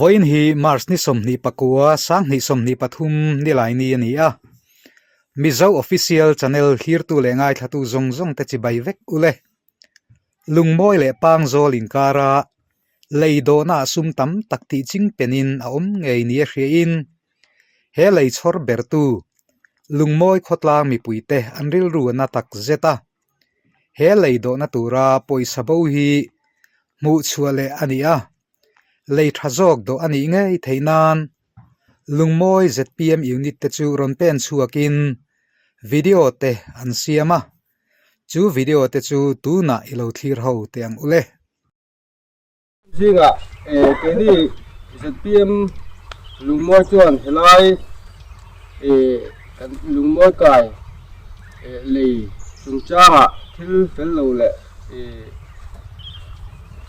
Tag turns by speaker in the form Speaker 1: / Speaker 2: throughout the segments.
Speaker 1: Vawiin hi March ni 24 2023 nilai ni a ni a. Mizo Official Channel thlirtu leh ngaithlatu zawng zawng te chibai vek u le. Lungmawi leh Pangzawl inkara lei dawhnaah sum tam tak tih ching penin a awm ngei nia hriain he lei chhawr bertu Lungmawi khawtlang mipuite an rilru a na tak zet a. He lei dawhna tura pawisa bo hi hmuh chhuah leh a ni a, lei tha zawk dawh a nih ngei theih nan Lungmawi zpm unit te chu rawn pen chhuakin video te an siam a, chu video te chu tunah i lo thlir ho teh ang u le.
Speaker 2: Zingah keini zpm lungmawi chuan helai kan lungmawi kai lei chungchangah thil fel lo leh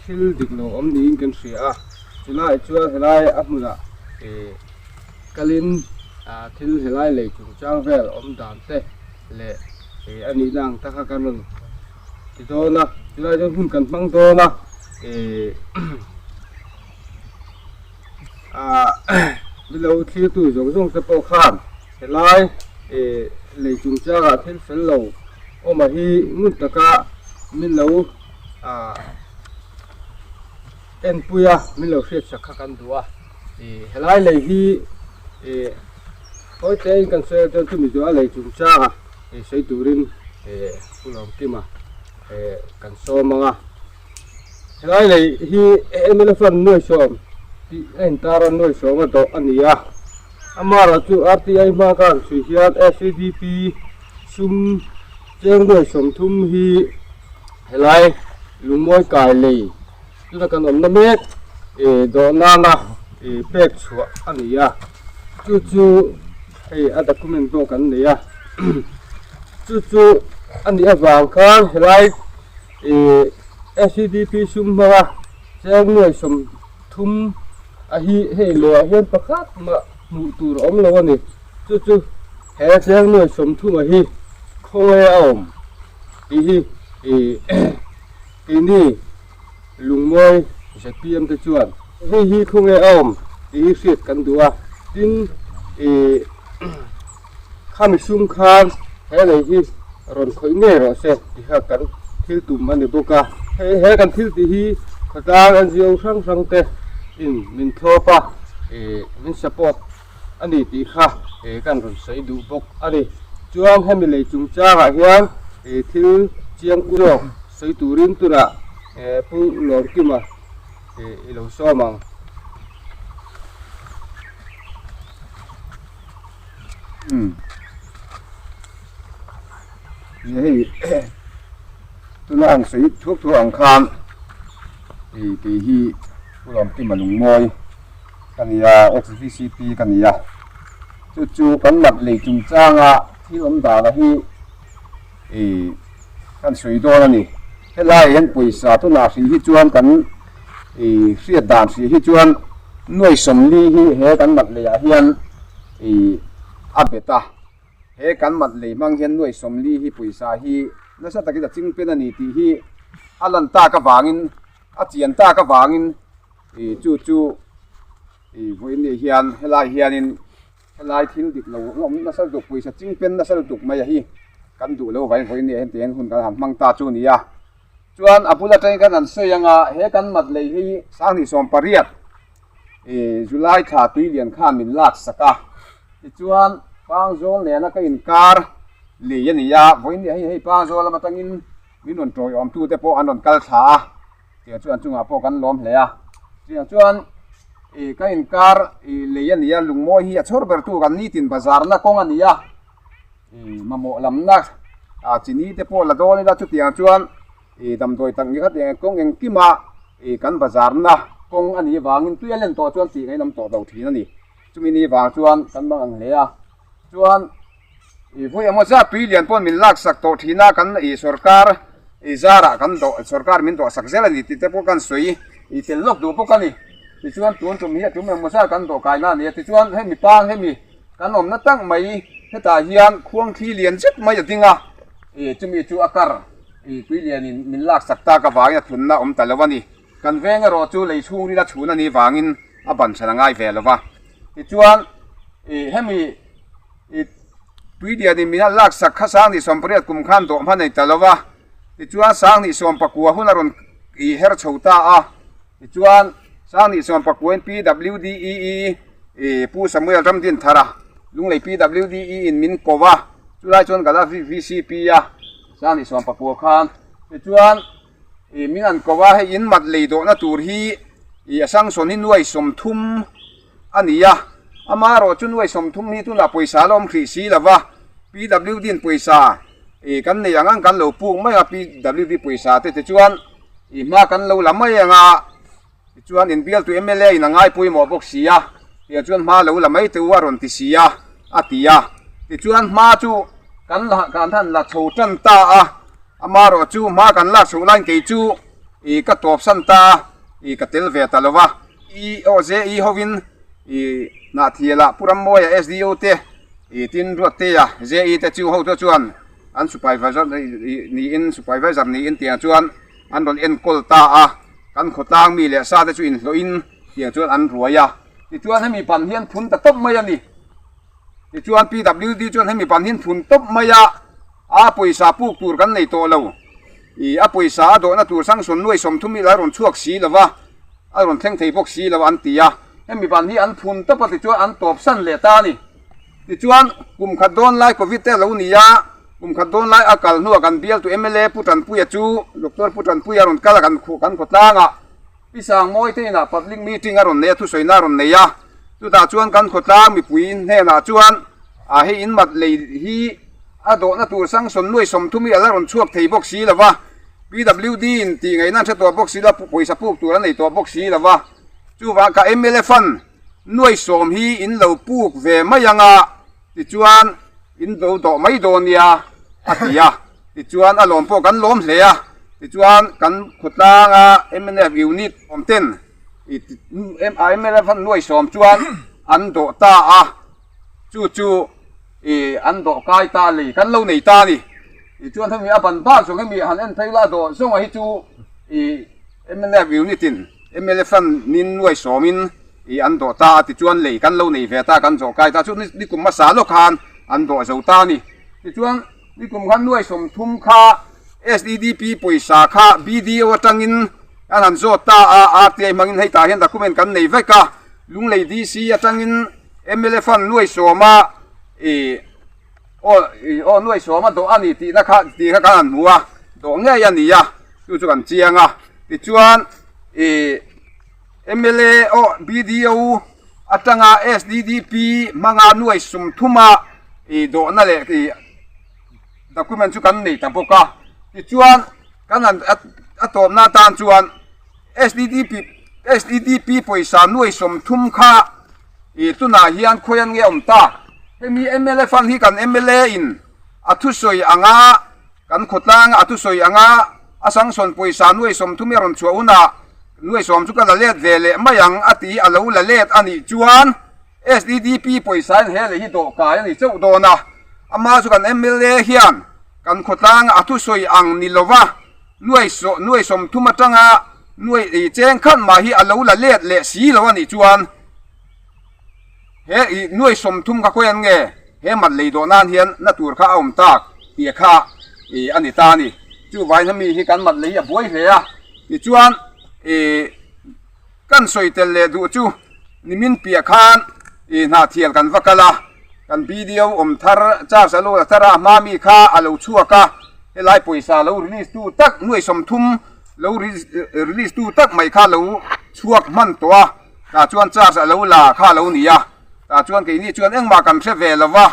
Speaker 2: thil dik lo awm niin kan hria a, chulaiah chuan helai a hmunah kalin thil helai lei chungchang vel awm dan te leh a nihna ang taka kan rawn ti dawn a chulai chuan hun kan hmang dawn a ihh ah milo thlirtu zawng zawng te pawh khan helai ih lei chungchang ah thil fel lo awm a hi ngun taka milo ah enpui a milo hriat sak kha kan duh a ih helai lei hi ih hawi te in kan sawi a chuan chumi zawh a lei chungchang ah. Hei sawi turin Pu Lawmkima kan sawm ang a, helai lei hi mla fund nuaisawm tih a intar a nuaisawm a dawh a ni a, amaherawh chu RTI hma khan chhui hian SEDP sum cheng nuaisawm thum hi helai lungmawi kai lei tuna kan awmna mek dawh nana pek chhuah a ni a, chu chu. Hei a document pawh kan nei a chu chu a nih avang khan helai ih S E D P sum hmanga cheng nuai 30 a hi hei lehah hian pakhat mah hmuh tur a awm lo a ni chu chu he cheng nuai 30 a hi khawnge a awm tih hi ih keini Lungmawi zpm te chuan hei hi khawnge a awm tih hi hriat kan duh a, tin ih khami sum khan he lei hi rawn khawih ngei rawh se tih kha kan thil tum a ni bawk a, hei he kan thil tih hi khawtlang NGO hrang hrang te in min thlawp a ih min support a ni tih kha ih kan rawn sawi duh bawk a ni. Chuan hemi lei chungchangah hian ih thil chiang zawk Sawi turin tunah Pu Lawmkima i lo sawm ang.
Speaker 3: Umm hei tuna ang sawi thuak thuak ang khan hei kei hi Pu Lawmkima Lungmawi ka ni a ex VCP ka ni a chu chu kan mat lei chungchanga thil awm dana hi Ih kan sawi dawn a ni. Helaiah hian pawisa tunah hrih hi chuan kan ih hriat dan hrih hi chuan nuai 40 hi he kan mat leiah hian ih a bet a. He kan mat lei hmang hian nuai 40 hi pawisa hi nasa takin a ching pen a ni tih hi a lan tak avangin a chian tak avangin ih chu chu ih vawiin ni hian helai hianin Helai thil dik lo a awm nasa lutuk pawisa ching pen nasa lutuk mai a hi kan duh lo vain vawiin nia hetiang hun kan han hmang ta chu a ni a. Chuan a bul atangin kan han sawi ang a, he kan mat lei hi 2018 ih July thla tui lian khan min lak sak a, tichuan Pangzawl nena ka inkar lei a ni a, vawiin nia hei hei Pangzawl lam atangin min rawn tawiawm tute pawh an rawn kal thla a. Tiang chu an chungah pawh kan lawm hle a, tiang chuan ih ka inkar ih lei a ni a, lungmawi hi a chhawr ber tu kan nitin bazar na kawng a ni a, ih mamawh lamna ah chini te pawh la dawn ila chutiang chuan ih damdawi tak ni kha tiang kawng engkima ih kan bazar na kawng a nih avangin tui a len tawh chuan tih ngaih lam tawh lo thin a ni, chumi ni vang chuan kan bang ang hle a, chuan. Ih vawi emaw zat tui lian pawh min laksak tawh thin a, kan ih sorkar ih zarah kan dawh sorkar min dawhsak zel a ni tih te pawh kan sawi ih tel lawk duh bawk a ni. Tichuan tun tum hi a tum emaw zat kan dawh kaina a ni a, tichuan hemi pa hemi kan awmna tak mai hetah hian khuang thli lian zet mai a ding a, ih chumi chu a kar ih tui lianin min laksak tak avangin a thunna a awm ta lo a ni. Kan veng erawh chu lei chhungril a chhun a nih vangin. a ban hran a ngai ve lo va. Tichuan ih hemi ih Tuilianin min han laksak kha Sanghnih 80 kum khan dawh hman a ni ta lo va. Tichuan Sanghnih 19 hun a rawn ih her chho ta a. Tichuan Sanghnih 19 in PWDEE ih Pu Samuel Ramdinthara Lunglei PWDE in min ko va. Chulai chuan ka la VCP a Sanghnih 19 khan. Tichuan ih min han ko va hei in mat lei dawhna tur hi ih a sangsawn hi nuai 30 a ni a, amaherawh chu nuai 30 hi tunah pawisa a la awm hrih si lo va, PWD in pawisa ih kan nei ang ang kan lo puk mai a, PWD pawisa te tichuan ih hma kan lo la mai ang a, tichuan inbialtu mla in a ngai pawimawh bawk si a, tiang chuan hma lo la mai teh u a rawn ti si a, a ti a, tichuan hma chu kan la kan han la chho tan ta a, amaherawh chu hma kan lak chhoh laiin kei chu ih ka tawpsan ta a, ih ka tel ve ta lo va. I aw JE hovin i Hnahthialah Pu Rammawia SDO te i tin Ruattea JE te chu hotu chuan an supervisor niin supervisor niin tiang chuan an rawn enkawl ta a, kan khawtlang mi leh sa te chu inhlawhin tiang chuan an ruai a. Tichuan hemi ban hian phun ta tawp mai a ni. Tichuan PWD chuan hemi ban hian phun tawp mai a, a pawisa puk tur kan nei tawh lo. I a pawisa a dawhna tur sangsawn nuai 30 mil a rawn chhuak si lo va, a rawn thleng thei bawk si lo an ti a. Hemi ban hi an phun tawp a tichuan an tawp san leh ta a ni. Tichuan kum khat dawn lai Covid te a lo ni a, kum khat dawn lai a kal hnuah kan bialtu mla Pu Tanpuia chu Doctor Pu Tanpuia a rawn kal a kan kan khawtlang ah. Pi Sangmawi te inah public meeting a rawn nei a, thusawiina a rawn nei a, chutah chuan kan khawtlang mipui hnenah chuan ah hei in mat lei hi a dawhna tur sangsawn nuai 30 hi a la rawn chhuak thei bawk si lo va, PWD in tih ngaihna an hre tawh bawk si lo, pawisa puk tur an nei tawh bawk si lo va, chuvang ka mla fund nuai 10 hi in lo puk ve mai ang a, tichuan in lo dawh mai dawn nia a ti a. Tichuan a lawm pawh kan lawm hle a, tichuan kan khawtlanga mnf unit awm ten mnf an nuai 10 chuan an dawh ta a, chu chu ih an dawh kai ta lei kan lo nei ta a ni. Tichuan hemi a ban bak zawng hemi han en phei la a dawh zawnga hi chu ih mnf unit in mnf an nin nuai 10 in ih an dawh ta a, tichuan lei kan lo nei ve ta kan zawh kai ta chu ni kum hmasa lawk khan an dawh zo ta a ni. Tichuan. Nikum khan nuai 30 kha SEDP pawisa kha BDO atangin an han zawt ta a, RTI hmangin hei tah hian document kan nei vek a, Lunglei DC atangin mla fund nuai 10 a ih aw ih aw nuai 10 a dawh a ni tihna kha tih kha kan han hmu a, dawh ngei a ni a, chu chu kan chiang a, tichuan ih mla aw BDO atanga SDDP hmanga nuai 30 a ih dawhna leh ih document chu kan nei ta bawk a, tichuan kan han a tawpna atan chuan SDDP SDDP pawisa nuai 30 kha ih tunah hian khawi an nge awm ta, hemi mla fund hi kan mla in a thusawi anga kan khawtlanga a thusawi anga a sangsawn pawisa nuai 30 hi a rawn chhuah hunah nuai 10 chu ka la let ve leh mai ang a tih a lo la let a nih chuan SDDP pawisa in he leh hi dawhkai a ni chauh dawn a, ama chu kan mla hian kan khawtlanga a thusawi ang ni lova nuai nuai 30 atanga nuai ih cheng khat mah hi a lo la let leh si lo a nih chuan he ih nuai 30 kha khawi an nge he mat lei dawh nan hian na tur kha a awm tak tih kha ih a ni ta a ni. Chuvangin hemi hi kan mat lei hi a buai hle a, tichuan ih. Kan sawi tel leh duh chu nimin piah khan ih Hnahthial kan va kal a, kan BDO awm thar Charles a lo la thar a, a hma mi kha a lo chhuak a, helai pawisa lo release tu tak nuai 30 lo release tu tak mai kha lo chhuak hman tawh a, tah chuan Charles a lo la kha a lo ni a, tah chuan keini chuan engmah kan hre ve lo va,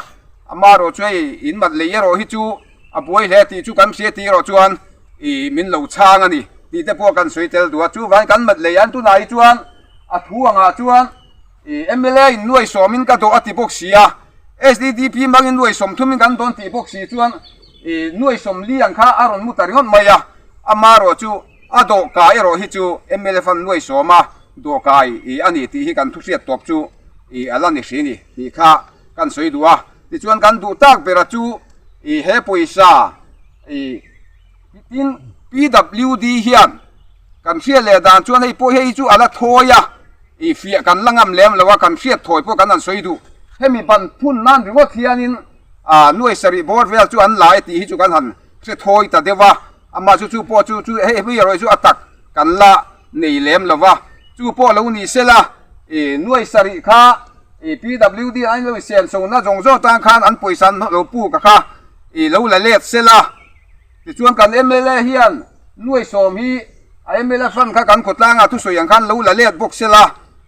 Speaker 3: amaherawh chu hei in mat lei erawh hi chu a buai hle tih chu kan hria tih erawh chuan Ih min lo chhang a ni tih te pawh kan sawi tel duh a, chuvangin kan mat lei an tunah hi chuan a thu angah chuan ih mla in nuai 10 in ka dawh a ti bawk si a, SDDP hmangin nuai 30 in kan dawn tih bawk si chuan ih nuai 40 ang kha a rawn mu ta ringawt mai a, amaherawh chu a dawhkai erawh hi chu mla fan nuai 10 a dawhkai ih a ni tih hi kan thu hriat tawp chu ih a la ni hri ni tih kha kan sawi duh a, tichuan kan duh tak bera chu ih he pawisa ih. Tin, PWD hian kan hriat leh dan chuan hei pawh hei chu a la thawi a. I fiah kan la ngam lem lo a, kan hriat thawi pawh kan han sawi duh. Hemi ban phun nan ringawt hianin a nuai sarih bawr vel chu an la e tih hi chu kan han hre thawi ta deuh a, amah chu chu pawh chu chu hei hemi erawh hi chu a tak kan la nei lem lo va, chu pawh lo ni sela i nuai sarih kha i PWD an lo insiam chho na zawng zawng tan khan an pawisa an lo puk a kha i lo la let sela. Tichuan kan mla hian nuaisawm hi a mla fund kha kan khawtlangah thusawi ang khan lo la let bawk sela,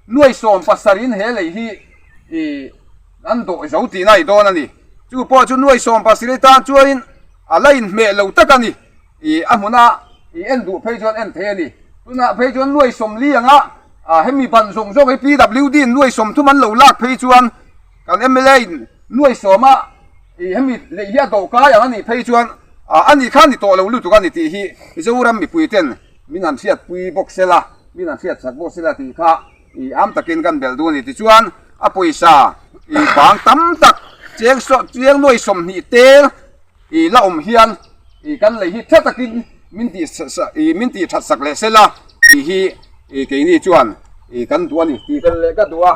Speaker 3: nuaisawm pasarih he lei hi ih an dawh zo tihna a ni dawn a ni. Chu pawh chu nuaisawm pasarih tan chuanin a la inhmeh lo tak a ni. Ih a hmuna ih en duh phei chuan en thei a ni. Tunah phei chuan nuaisawm li anga hemi ban zawng zawng hi PWD in nuaisawm thum an lo lak phei chuan kan mla in nuaisawma Ih hemi lei hi a dawh kai ang a nih phei chuan a ni kha ni tawh lo lutuk a ni tih hi Mizoram mipui ten min han hriatpui bawk se la, min han hriat chak bawk se la tih kha ih am takin kan belh duh a ni. Tichuan a pawisa ih bang tam tak cheng chiang nuai 20 tel ih la awm hian ih kan lei hi tha takin min tih ih min tih that sak leh se la tih hi ih keini chuan ih kan duh a ni tih belh leh ka duh a.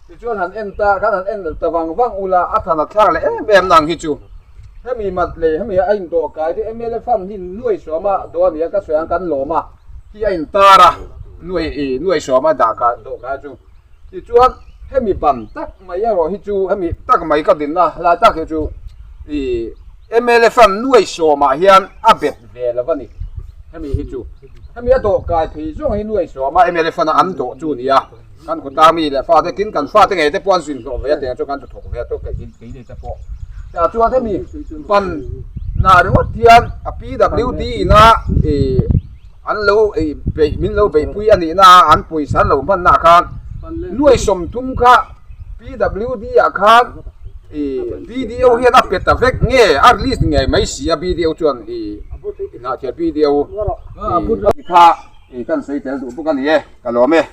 Speaker 3: Tichuan han en ta khan han en ta vang vang ula a than a thlak leh em em nang hi chu hemi mat leh hemi a indawh kai chu mla fund hi nuai sawma dawh a ni a ka sawi ang kan lawm a hi a intar a nuai ih nuai sawma dah kai dawh kai chu tichuan hemi ban tak mai erawh hi chu hemi tak mai ka dinna lai tak hi chu ih mla fund nuai sawmah hian a bet ve lo a ni hemi hi chu hemi a dawh kai thei zawng hi nuai sawma mla fund a an dawh chu a ni a. Kan khawtlang mi leh fate tin kan fate ngei te pawh an zin hlawh ve a tiang chuan kan tha thawk ve a tawk kei kei nei te pawh. Tah chuan hemi pan nah ringawt hian a PWD ina ih an lo ih beih min lo beihpui a nihna a an pawisa an lo hmanna ah khan nuai 30 kha PWD ah khan ih BDO hian a pe ta vek nge a release ngei mai si a BDO chuan ih inah BDO ih kha ih kan sawi tel duh bawk a ni e ka lawm e.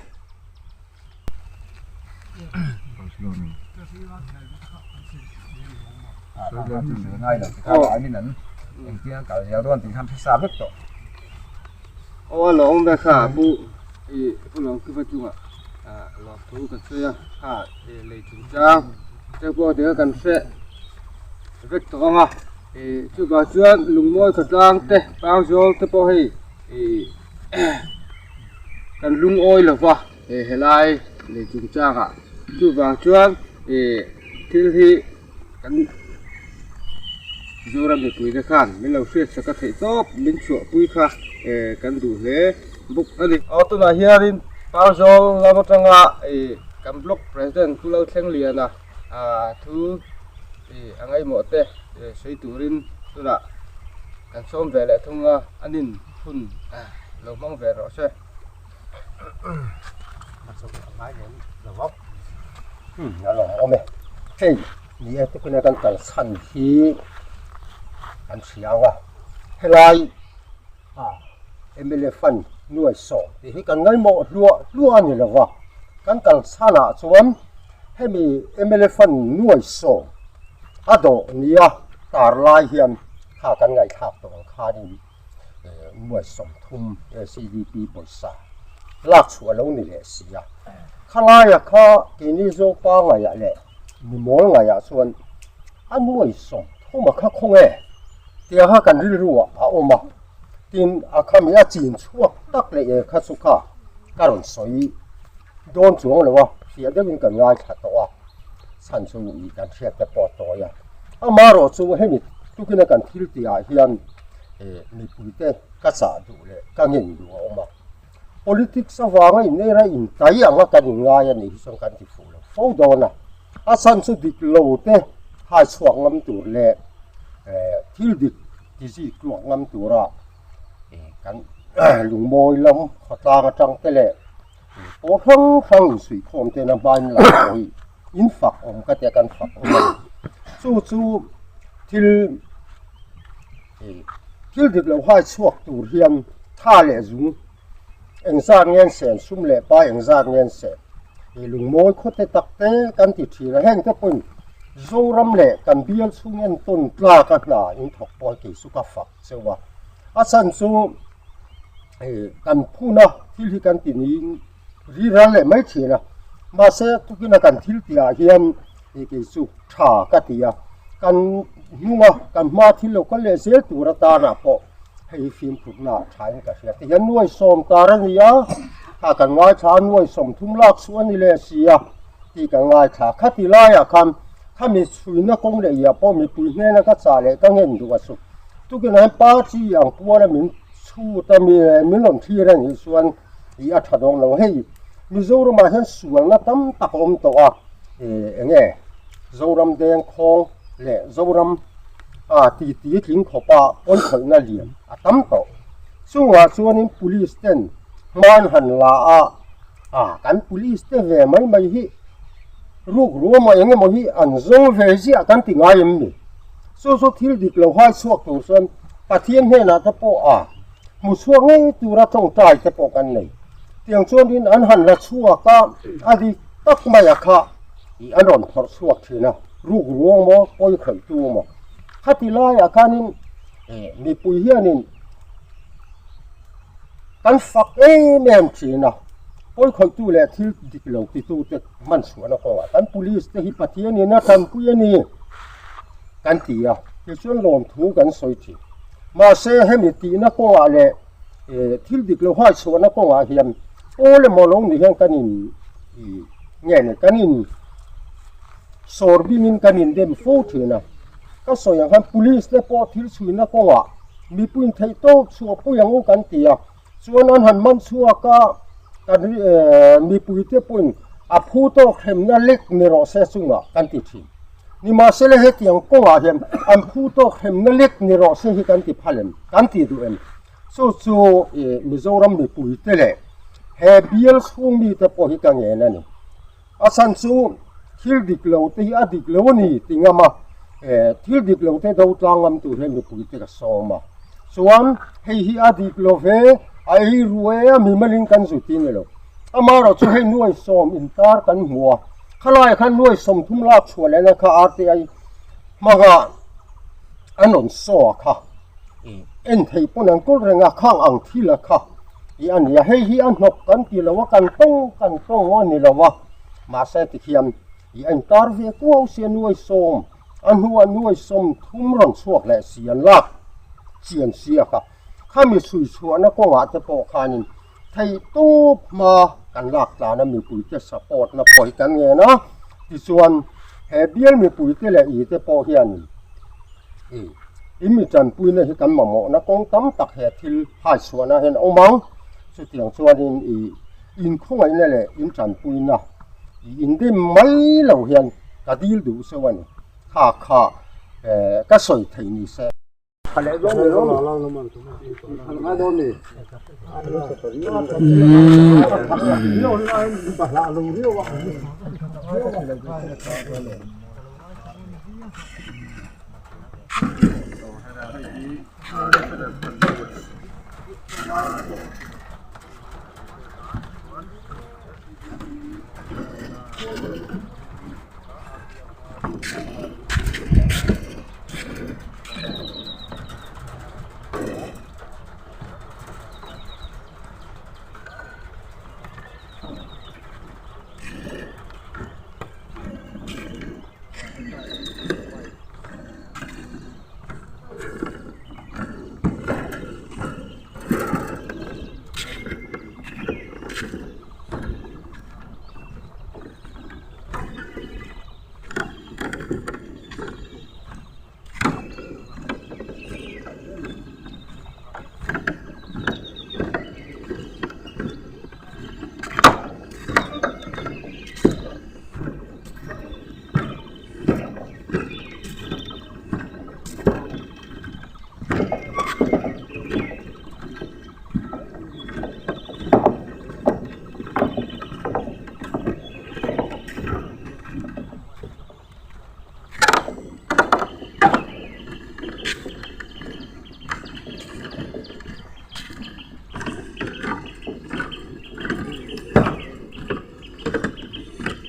Speaker 2: Aw a lawm ve kha pu ih pu lawm kiva chungah ah lawm thu kan sawi a kha ih lei chungchang te pawh tia kan hre vek tawh ang a ih chuvang chuan lungmawi khawtlang te pangzawl te pawh hei ih. Kan lungawi lo va helai lei chungchangah chuvang chuan ih thil hi kan Mizoram mipui te khan min lo hriat sak a theih tawp min chhuahpui kha eh kan duh hle bawk a ni. Aw tunah hianin Parzawl lam atanga ih kan block president Pu Lalthlengliana ah thu ih a ngaihmawh te sawi turin tunah kan sawm ve leh thung a a nin. Hun lo hmang ve rawh se.
Speaker 4: A lawm awm e. Hei ni e tukina kan kal chhan hi kan hria ang a. Helai ah mla fund nuai sawm tih hi kan ngaimawh hluah hluah a ni lo va. Kan kal chhanah chuan hemi mla fund nuai sawm a dawh nia tar lai hian kha kan ngaihthlak tawh ang khanin. Nuai 30 ACDP pawisa lak chhuah lo ni leh si a. Khalaia kha keini Zopa ngaiah leh Mimawl ngaiah chuan a nuai 30 a kha khawng e tia kha kan rilru ah a awm a. Tin, a khami a chin chhuak tak leh e kha chu kha ka rawn sawi dawn chuang lo a, fiah deuhin kan ngaithla tawh a, chhan chu ih kan hriat te pawh a tawi a. Amaherawhchu hemi tukina kan thil tih ah hian eh mipuite ka chah duh leh ka ngen duh a awm a. Politics avanga inneira intai anga kan inngai a nih hi chuan kan ti fuh lo fo dawn a. A chhan chu dik lo te hai chhuak ngam tur leh eh thil dik ti zui tluak ngam tura eh kan lungmawi lam khawtlang atang te leh pawl hrang hrang insuihkhawm tena hmain lam pawh hi in fak awm ka tia kan fak awm a ni. Chu chu thil thil dik lo hai chhuak tur hian tha leh zung engzat nge an sen sum leh pa engzat nge an sen ih lungmawi khawte tak te kan ti thin a heng te pawhin Zoram leh kan bial chhung entawn tlak a hna in thawk pawh hi kei chu ka fak cheu a a chhan chu ih kan phuna thil hi kan ti niin. Riral leh mai thin a, mahse tukina kan thil tihah hian ih kei chu tha ka ti a, kan hnunga kan hma thil lo kal leh zel tur atanah pawh hei hi fimkhurna ah thain ka hria tihian nuai sawm kar a ni a, kha kan ngaithla a nuai sawmthum lak chu a ni leh si a tih kan ngaithla khati laiah khan khami chhuina kawng leh iah pawh mipui hnena ka chah leh ka ngen duh a chu tukinah hian party ang puala min chhut a mi min rawn thlir a nih chuan tih a tha dawn lo. Hei Mizoramah hian sualna tam tak a awm tawh a, ih eng nge Zoram dengkhawng leh Zoram ah ti ti tling khawpa pawn khawihna lian a tam tawh. Chungah chuanin police ten hman han la a, ah kan police te ve mai mai hi rukru emaw eng emaw hi an zawng ve ziah kan ti ngai em ni? Chu chu thil dik lo hai chhuak tur chuan Pathian hnenah te pawh a. Hmu chhuak ngei tura tawngtai te pawh kan nei. Tiang chuanin an han la chhuak a, a dik tak mai a kha ih an rawn phawrh chhuak thin a, ruk ruang maw, pawi khawih tu maw. Khati laiah khanin eh mipui hianin kan fak em em thin a, pawi khawih tu leh thil dik lo titu te hman chhuahna kawngah kan police te hi Pathianin a tanpui a ni kan ti a, tichuan lawmthu kan sawi thin. Mahse, hemi tihna kawngah leh thil dik lo hai chhuahna kawngah hian pawl emaw lo ni hian kan in nge ni kan in sawr bingin kan in dem fo thin a. Ka sawi ang khan police te pawh thil chhuina kawngah mipuiin theih tawk chhuah pui ang u kan ti a. Chuan an han man chhuak a, kan mipuite pawhin a phu tawk hremna lek ni rawh se chungah kan ti thin. Nimahsela hetiang kawngah hian an phu tawk hremna lek ni rawh se hi kan ti phal em? Kan ti duh em? Chu chu Mizoram mipuite leh he bial chhung mite pawh hi ka ngen a ni. A chhan chu thil dik lo te hi a dik lo a ni ti ngam a, thil dik lo te do tlang ngam tur hian mipuite ka sawm a. Chuan hei hi a dik lo ve, a ei ru e a mimalin kan zut ti ni lo. Amaherawh chu hei nuai sawm intar kan hmu a, khalaiah khan nuai 30 lak chhuah lehna kha RTI hmanga an rawn saw a kha en theih pawn an kawl reng a, khang ang thil a kha tih a ni a. Hei hi a hnawk kan ti lo a, kan tawng kan tawng a ni lo a, mahse tikhian ih a intar ve kuau sia nuai sawm a hnuah nuai 30 rawn chhuak leh si an lak chian si a kha. Khami chhui chhuahna kawngah te pawh khanin Theih tawp hma kan lak tlan a mipuite support na pawh hi kan ngen a, tichuan he bial mipuite leh i te pawh hianin i in mi tanpuina hi kan mamawhna kawng tam tak he thil hai chhuahna hian a awm ang, chutiang chuanin i inkhawngaihna leh in tanpuina i indem mai lo hian ka dil duh zeuh a ni, kha kha ka sawi thei ni se.